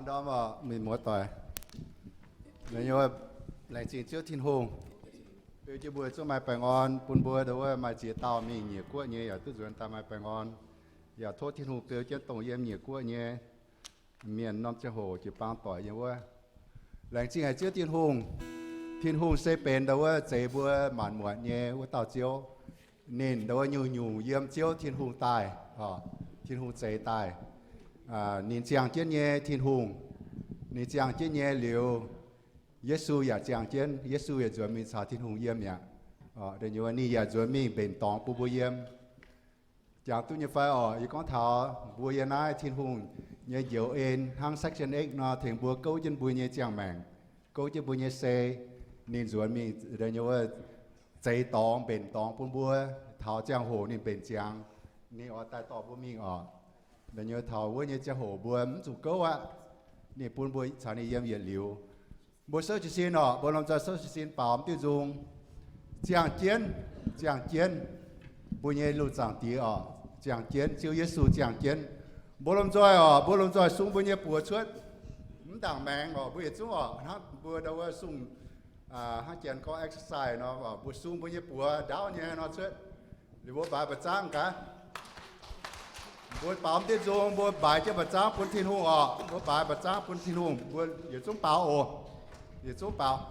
Ndorm oc, mienh muoz-doic, laengz zingh Ziouv Tin-Hungh beu jienv mbuo zungv maaih baengh orn, bun mbuo ndau wuov maaih ziex dauh mingh nyiec guoqv nyei yaac duqv nzuonx daaih maaih baengh orn. Yaac tov Tin-Hungh beu jienv dongh yiem nyiec guoqv nyei mienh norm ziangh hoc jiu-baang doic nyei wuov. Laengz zingh haic Ziouv Tin-Hungh. Tin-Hungh se benx ndau wuov zeix mbuo maanc muotc nyei wuov dauh Ziouv. Ninh ndau wuov nyungc-nyungc yiem Ziouv Tin-Hungh daaih, Tin-Hungh zeix daaih. Ninh ziangh jienv nyei Tin-Hungh, ninh ziangh jienv nyei liuz, Yesu yaac ziangh jienv. Yesu yaac nzuonx mingh caux Tin-Hungh yiem mi'aqv. Ninh yaac nzuonx mingh mbenc dorngx bun mbuo yiem. Jangx duqv nyei fai orqc? Yie gorngv taux mbuo yiem naaiv Tin-Hungh nyei njoux en hnangv Section Eight nor, tengx mbuo gouv jienv mbuo nyei ziangh maengc, gouv jienv mbuo nyei sei. Ninh nzuonx mingh zeix dorngx mbenc dorngx bun mbuo. Taux ziangh hoc ninh mbenc ziangx, ninh oix daaih dorh mbuo mingh orqc. Taux wuov nyei ziangh hoc mbuo mv zuqc gouv aqv. Ninh bun mbuo caux ninh yiem yietc liuz. Mbuo souv jiez sin orqc, mbuo lomh nzoih souv jiez sin baaux diuh nzung. Ziangh jienv, ziangh jienv, mbuo nyei lungh zaangc Diex orqc, ziangh jienv, Ziouv Yesu ziangh jienv. Mbuo lomh nzoih orqc, mbuo lomh nzoih sung mbuo nyei buoz cuotv. Mv ndaangc maengx orqc, mbuo yietc zungv orqc, hnangv mbuo ndau wuov sung, hnangv janx gorngv exercise nor, mbuo sung mbuo nyei buoz ndaauv nyei nor cuotv. Liuz mbuo mbaaix mba'zangv gaax. Mbuo baaux diuh nzung, mbuo mbaaix jienv mba'zangv bun Tin-Hungh orqc. Mbuo mbaaix mba'zangv bun Tin-Hungh, mbuo yietc zungv baaux oc. Yietc zungv baaux.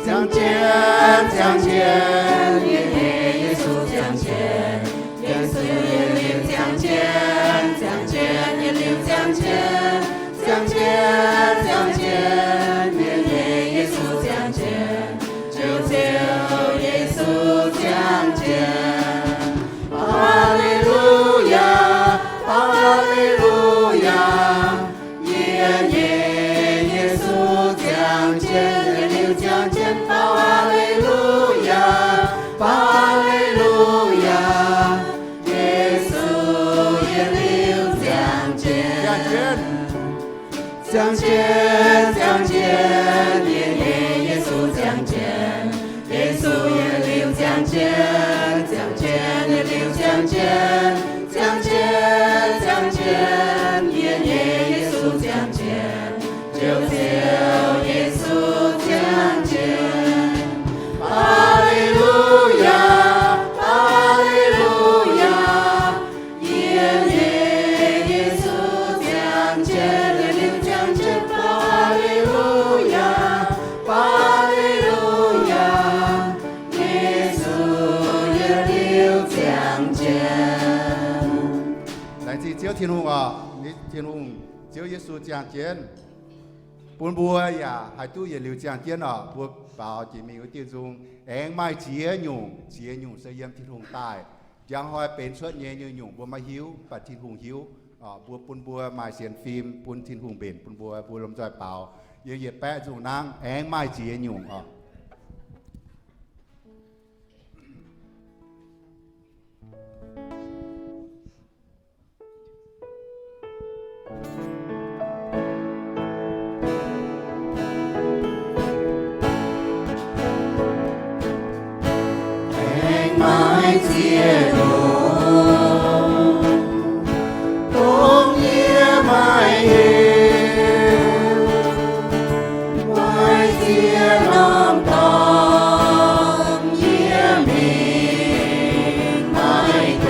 Ziangh jienv, ziangh jienv, yie nyei Yesu ziangh jienv. Yesu yietc liuz ziangh jienv, ziangh jienv, yietc liuz ziangh jienv. Ziangh jienv, ziangh jienv, yie nyei Yesu ziangh jienv. Ziouv, Ziouv Yesu ziangh jienv. Haa^le^lu^yaa, haa^le^lu^yaa. Yie nyei Yesu ziangh jienv, yietc liuz ziangh jienv, baaux haa^le^lu^yaa, baaux haa^le^lu^yaa. Yesu yietc liuz ziangh jienv. Ziangh jienv, ziangh jienv, yie nyei Yesu ziangh jienv. Yesu yietc liuz ziangh jienv, ziangh jienv, yietc liuz ziangh jienv. Ziangh jienv, ziangh jienv, yie nyei Yesu ziangh jienv. Ziouv, Ziouv Yesu ziangh jienv. Haa^le^lu^yaa, haa^le^lu^yaa. Yie nyei Yesu ziangh jienv, yietc liuz ziangh jienv, baaux haa^le^lu^yaa, baaux haa^le^lu^yaa. Yesu yietc liuz ziangh jienv. Laengz zingh Ziouv Tin-Hungh oc. Tin-Hungh, Ziouv Yesu ziangh jienv, bun mbuo yaac haih duqv yietc liuz ziangh jienv oc. Mbuo baaux jiex mingh wuov diuh nzung. Aengx maaih ziex nyungc, ziex nyungc se yiem Tin-Hungh daaih. Njang hnoi benx cuotv nyei nyungc-nyungc mbuo maiv hiuv, mv baac Tin-Hungh hiuv. Mbuo bun mbuo maaih sienx fim bun Tin-Hungh mbenc bun mbuo. Mbuo lomh nzoih baaux yiem yietc baeqv nzung nangv. Aengx maaih ziex nyungc oc. Aengx maaih ziex nyungc dongh yie maiv hiuv, maaih ziex norm dorngx yie mingh maiv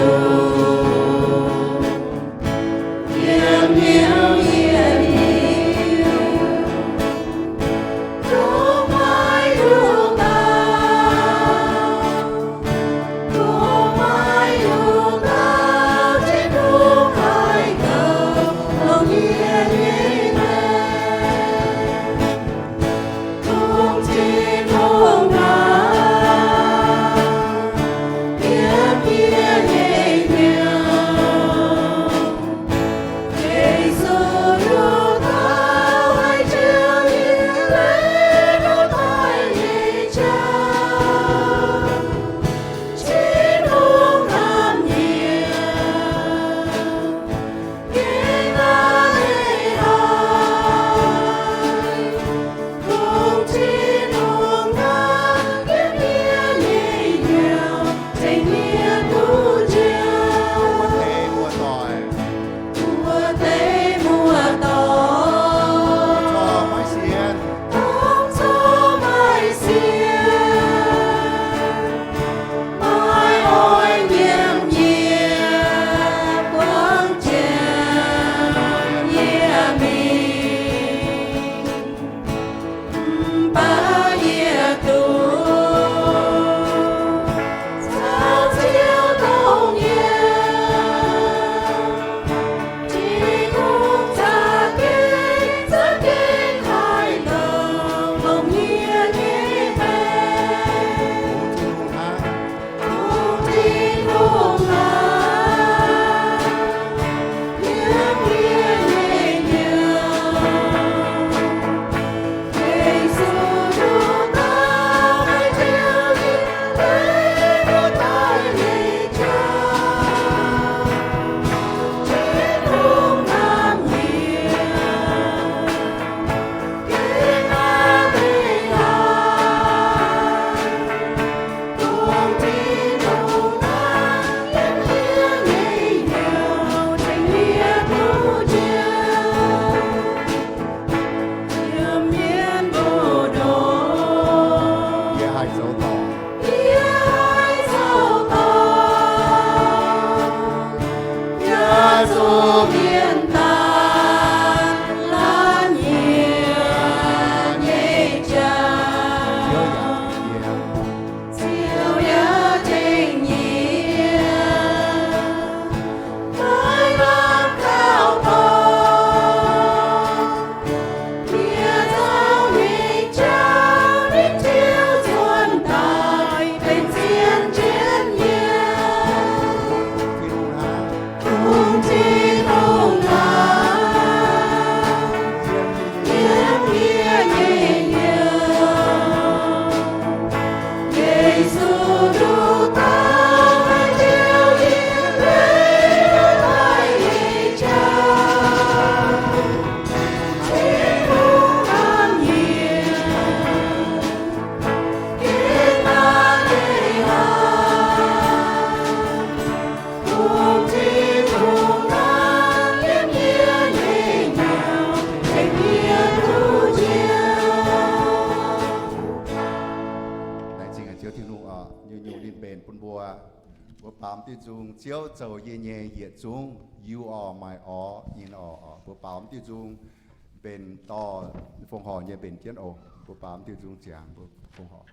Mbuo baamz diuh nzung, Ziouv zoux yie nyei yietc zungv, you are my all in all. Mbuo baamz diuh nzung, mbenc dorh, fongc horc nyei mbenc jienv oc. Mbuo baamz diuh nzung ziangx mbuo fongc horc.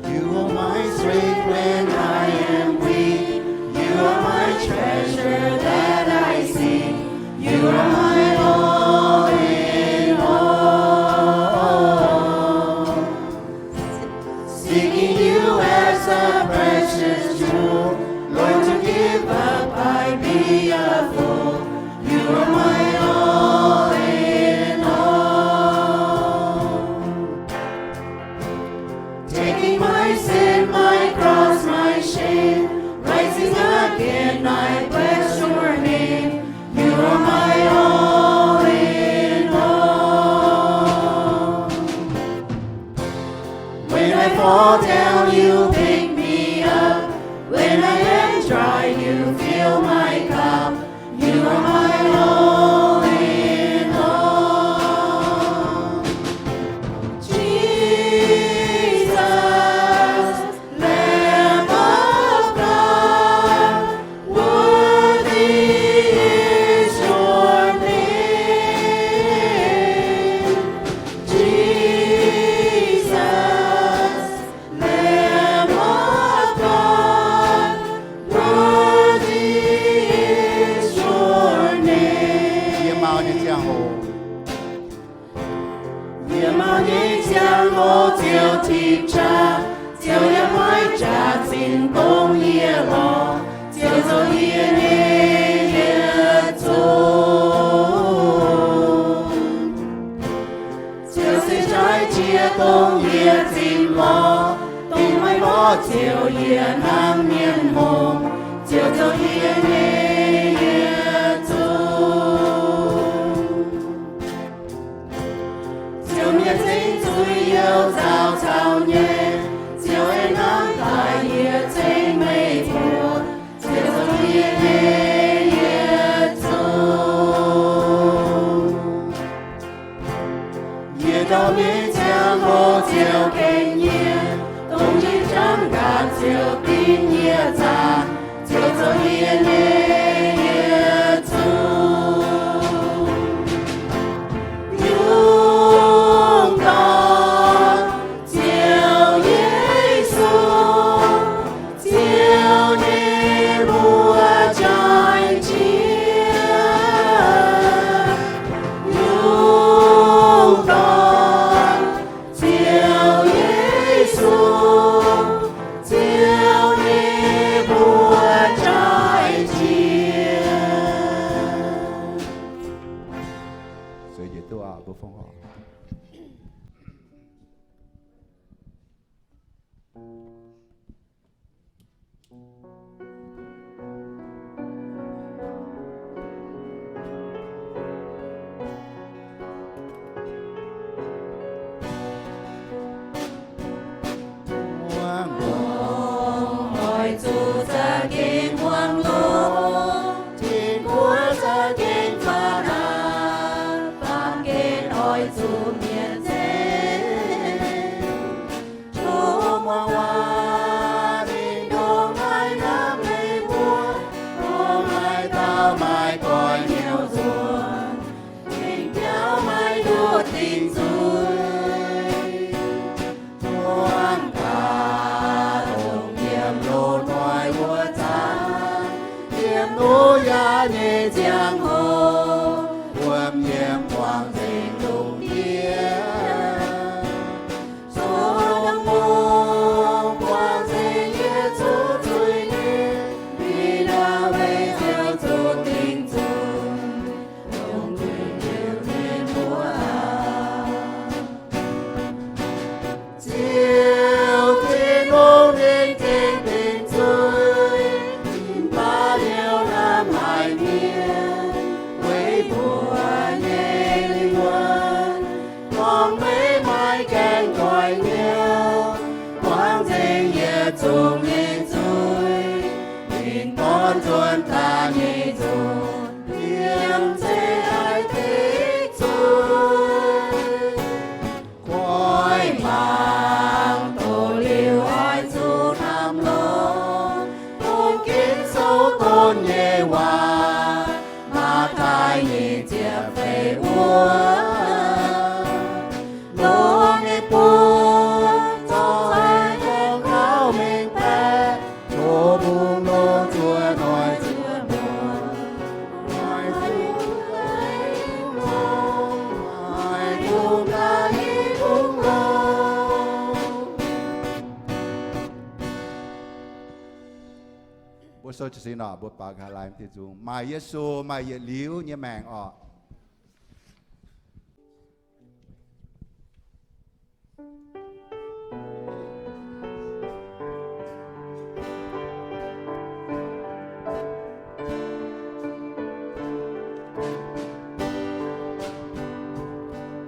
You are my strength when I am weak. You are my treasure that I seek. You are my all in all. Seeking you as a precious jewel, Lord, to give up I'd be a fool. You are my all in all. Taking my sin, my cross, my shame, rising again, I bless your name. You are my all in all. When I fall down, you pick me up. When I am dry, you fill my cup. You are my all in all. Jesus, Lamb of God, worthy is your name. Jesus, Lamb of God, worthy is your name. Yiem mau nyei ziangh hoc. Yiem mau nyei ziangh hoc Ziouv tipv qaqv, Ziouv yiem hmuangv jaax zinh gong yie lorz, Ziouv zoux yie nyei yietc zungv. Ziouv se jaaix jiex dongh yie zinh lorz, dongh maiv lorz Ziouv yie hnangv mienh hngongx, Ziouv zoux yie nyei yietc zungv. Ziouv mienh ceng zuiz youh zaux caux nyei, Ziouv ei hnamv daaih yie ceng meih mbuo, Ziouv zoux yie nyei yietc zungv. Yie ndau nyei ziangh hoc Ziouv gengh nyie, dongh yie jangv nqaatc Ziouv dingc yie zaangc, Ziouv zoux yie nyei yietc zungv. Yungh ganh Ziouv Yesu, Ziouv nyei mbuox jaaix jiex. Yungh ganh Ziouv Yesu, Ziouv nyei mbuox jaaix jiex. Sueih njiec duqv aqv, mbuo fongc horc. Muangx longx oix zuqc za'gengh muangx longx, tin-kuv za'gengh faaux nqa'haav, baamh gen oix zuqc mietc nzengc. Tov muangx waac, mingh dongh haaix hnamv meih mbuo, dongh haaix dauh maaih goiv hnyouv nzuonx, tengx biauv maiv nduov dingc zuiz. Muangx gaax dongh yiem loz-hnoi wuov zanc, yiem Noyaa nyei ziangh hoc, wuom yiem wangc nzengc lungh ndiev. Sodom Gomorrah wangc nzengc, yietc zungv zuiz-nyeic, Nineveh ziouc zuqc dingc zuiz, dongh zuiz-ndiev nyei mbuoqc aqv. Sou jiez sin orqc, mbuo baaux nqa'haav lai Tin-Hungh, maaih Yesu maaih yietc liuz nyei maengc orqc.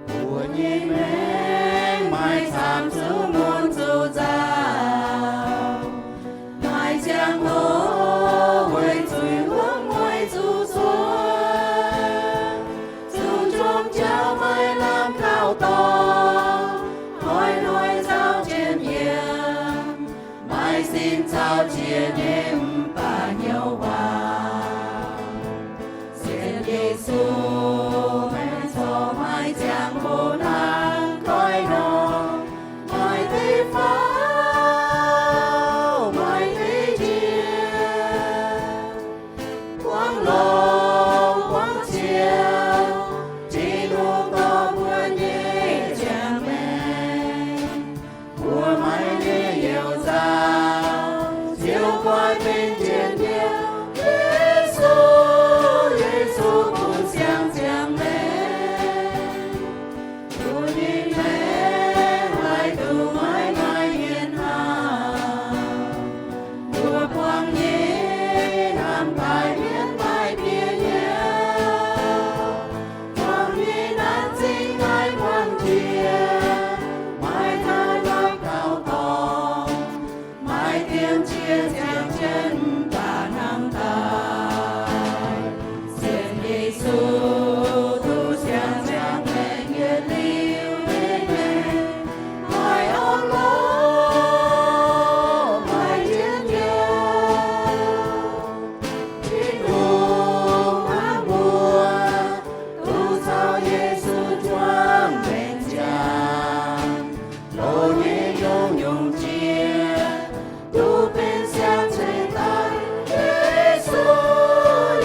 Mbuo nyei maengc maaih camv zuqc mun zuqc nzauh, maaih ziangh hoc weic zuqc huv mueiz zuqc cuotv, zuqc njomv jauv maaih lamh gauh dorngx, hnoi-hnoi nzauh jienv yiem, maaih sin caux jiex nyei mv baac hnyouv waac. Sienx Yesu maiv zorqv maaih ziangh hoc hnangv koiv nor, maaih deix faaux, maaih deix njiec, buangv longx buangv cie, Tin-Hungh dorh mbuo nyei ziangh maengc. Mbuo maiv nyei youc nzauh, Ziouv goiv benx njien-youh. Yesu, Yesu bun siang ziangh maengc. Mbuo nyei maengc haih duqv maiv maaih mienh hnamv. Mbuo buangv nyei hnamv daaih mienv maaih bieqc hnyouv. Buangv nyei nanv zingh haih buangv jiex, maaih daaih lamh gauh dorngx, maaih dien jiex ziangh jienv mv baac hnamv daaih. Sienx Yesu duqv siang-ziangh maengc yietc liuz nyei maengc, maaih orn-lorqc, maaih njien-youh. Tin-Hungh hnamv mbuo, duqv caux Yesu juangc mbenc ziangx, loz nyei nyungc-nyungc jiex, duqv benx siang ceix daaih. Yesu,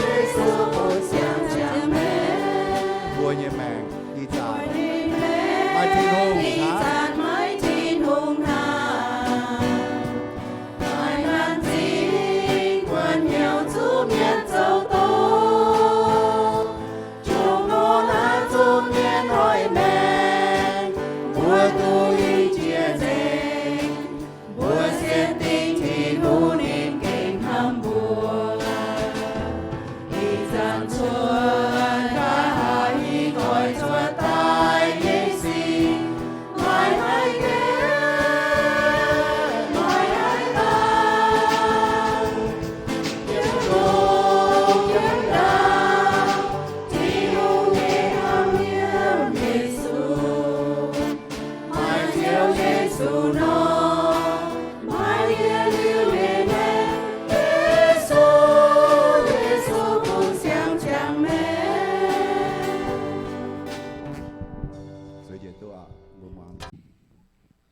Yesu bun siang ziangh maengc. Mbuo nyei maengc ih zanc maaih Tin-Hungh hnamv. Maaih nanv zingh guanh hnyouv zuqc mienh zoux doz, jomc nor naaiv zuqc mienh hoic maengc, mbuo duqv hingh jiex nzengc. Mbuo sienx dingc Tin-Hungh ninh gengh hnamv mbuo. Ih zanc cuotv nqa'haav hingh oix cuotv daaih nyei sic, maaih haiz gaengh, maaih haiz dangh, yiem lungh yiem ndau, Tin-Hungh nyei hnamv yiem Yesu. Maaih Ziouv Yesu nor, maaih yietc liuz nyei maengc. Yesu, Yesu bun siang ziangh maengc.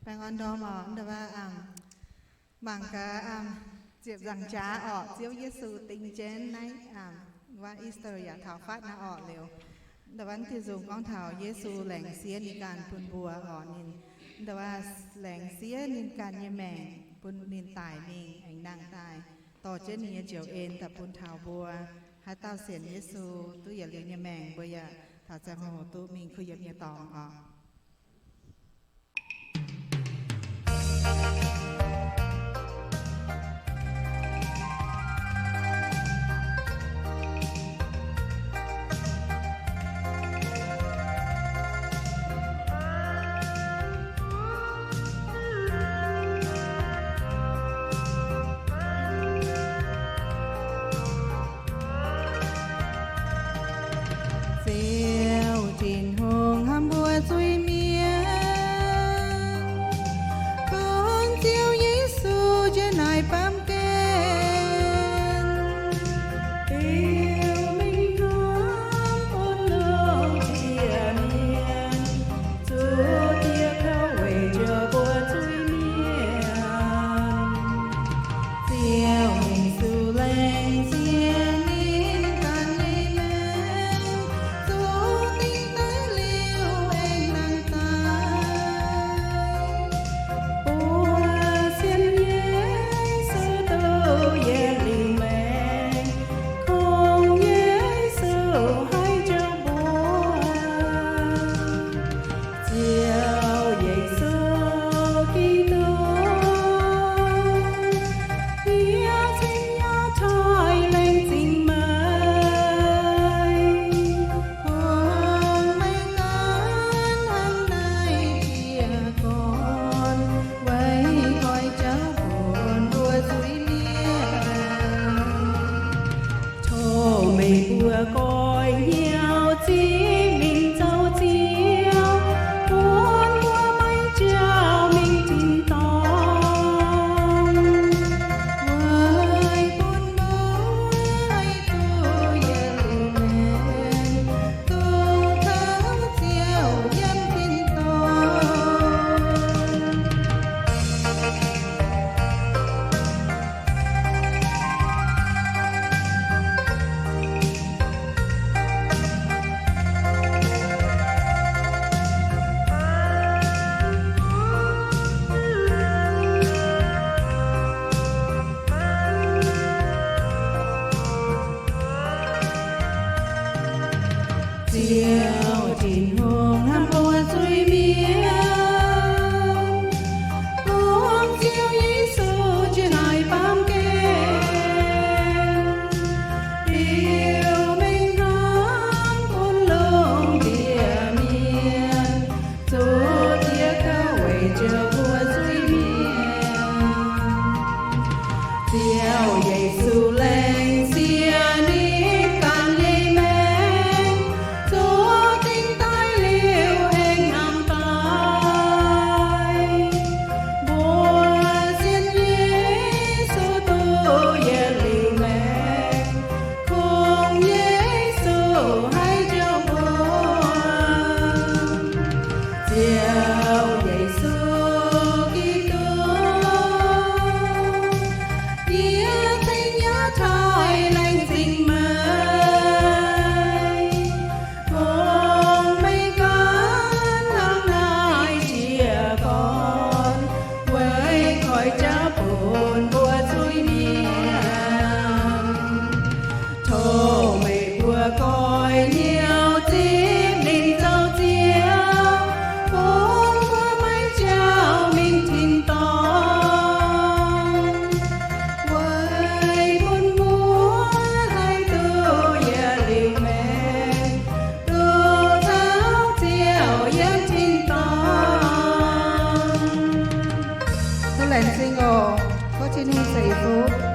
Baengh orn ndorm oc, mv deix waac, mangc gaax, ziepc nzaangc jaax orqc, Ziouv Yesu ding jienv naaiv, waac Easter yaac taux fatv naaiv orqc liuz. Mv deix waac Tin-Hungh gorngv taux Yesu laengz siev ninh ganh bun mbuo orqc, ninh, mv deix waac laengz siev ninh ganh nyei maengc bun ninh daic mingh aengx nangh daaih, dorh jienv ninh nyei njoux en daaih bun taux mbuo. Haaix dauh sienx Yesu duqv yietc liuz nyei maengc, mbuo yaac taux ziangh hoc duqv mingh kuh yiem nyei dorngx orqc. Ziouv Tin-Hungh hnamv mbuo zuiz Yesu Giduc, yie ceng nyouz taaih laengz zingh meih, bun meih gan hnangv naaiv jiez gorn, weic koi jaav bun mbuo zuiz-mienh. Tov meih mbuo goiv hnyouv zipv ninh zaux-ziex, bun mbuo maiv jauv mingh tin-dorngh, weic bun mbuo haih duqv yietc liuz maengc, duqv caux Ziouv yiem tin-dorngh. Tov laengz zingh oc. Tov Tin-Hungh ceix fuqv.